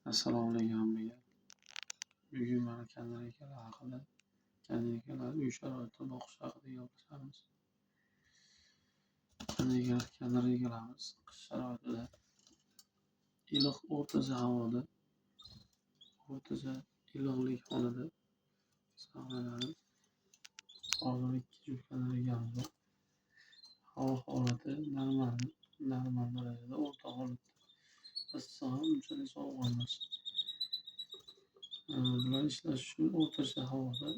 Assalomu alaykum hammaga. Bugun mana kanareykalar haqida, kanareykalar uy sharoitida boqish haqida gaplashamiz. Kanareykalarimiz qish sharoitida iliq o'rtacha havoda, o'rtacha iliqlik xonada saqlanadi. Hozir 2 juft kanareykamiz bor. Havo holati normal, normal darajada, o'rta holatda. Issiq ham unchalik sovuq emas. Bular ishlash uchun o'rtacha havoda,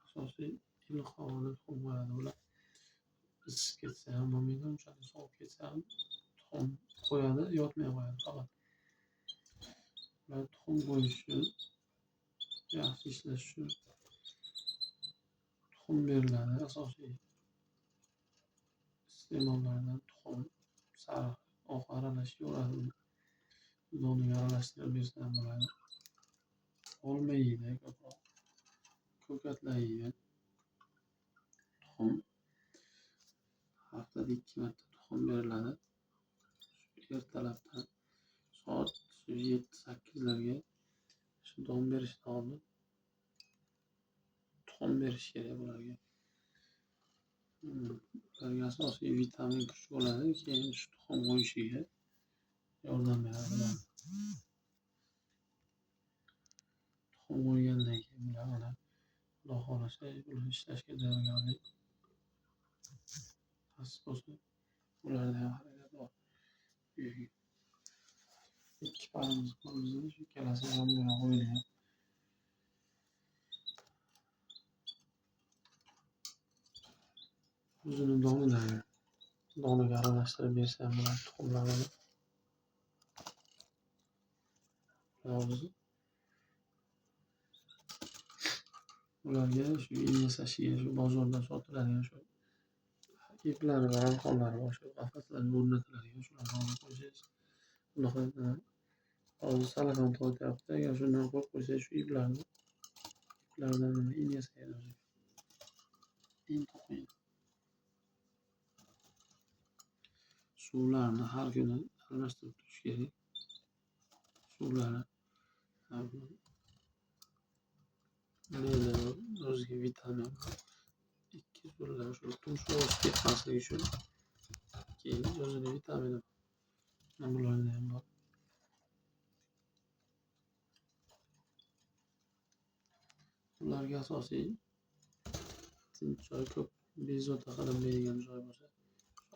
asosiy iliq havoda tuxum qo'yadi bular. Isib ketsa ham bo'lmaydi, unchalik sovib ketsa ham tuxum qo'yadi, yotmay qo'yadi faqat. Ular tuxum qo'yish uchun, yaxshi ishlash uchun tuxum beriladi. Asosiy iste'mollardan tuxum, sariq, oq aralash yo'radi. Doniga aralashtirib bersa ham bo'ladi. Olma yeydi ko'proq, ko'katlar yeydi. Tuxum haftada 2 marta tuxum beriladi. Ertalabdan soat 7-8larga shu don berishdan oldin tuxum berish kerak bularga. Ularga asosiy vitamin kuch bo'ladi, keyin shu tuxum qo'yishiga yordam beradi bular. Tuxum qo'ygandan keyin bular mana Xudo xohlasa bular ishlashga tayyorgarlik. Nasib bo'lsa bularda ham harakat bor. 2 parimiz bor bizda, shu ikkalasi yonma-yon qo'yilgan. O'zini donidan doniga aralashtirib bersa ham bo'ladi tuxumlarini. Ularga shu in yasashiga, shu bozorda sotiladigan shu iplari va arqonlari bor, shu qafaslarga o'rnatiladigan shularni olib qo'ysangiz, unaqa hozir salafan tortyapti. Agar shundan qo'yib qo'ysangiz, shu iplardan nima in yasaydi o'zi. In to'qiydi. Suvlarni har kuni almashtirib turish kerak. Suvlari o'ziga vitamin 2 so'llar shu tumshuq o'sib ketmasligi uchun, keyin o'zini vitamini bularda ham bor. Ularga asosiy tinch joy, ko'p bezovta qilinmaydigan joy bo'lsa,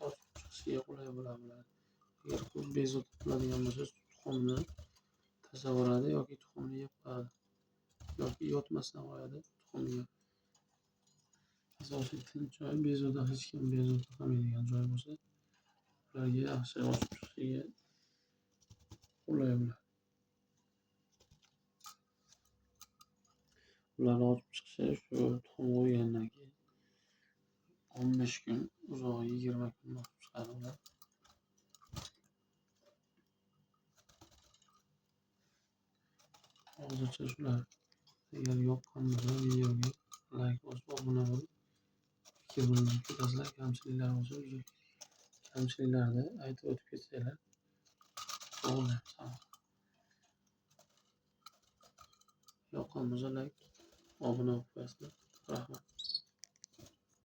ochib chiqishiga qulay bo'ladi bular. Agar ko'p bezovta qiladigan bo'lsa, tuxumni tashlab yuboradi yoki tuxumni yeb qo'yadi yoki yotmasdan qo'yadi tuxumga. Asosiy tinch joy, bezovta, hech kim bezovta qilmaydigan joy bo'lsa, ularga yaxshi ochib chiqishiga qulay bo'ladi. Ularni ochib chiqishi shu tuxum qo'ygandan keyin 15 kun, uzog'i 20 kun ochib chiqadi ular. Hozircha shular. Agar yoqqan bo'lsa videoga like bosib, obuna bo'lib, fikr bildirib ketasizlar. Kamchiliklar bo'lsa, uzr, kamchiliklarni aytib o'tib ketsanglar, to'g'rilaymiz. Yoqqan bo'lsa like, obuna bo'lib qo'yasizlar. Rahmat.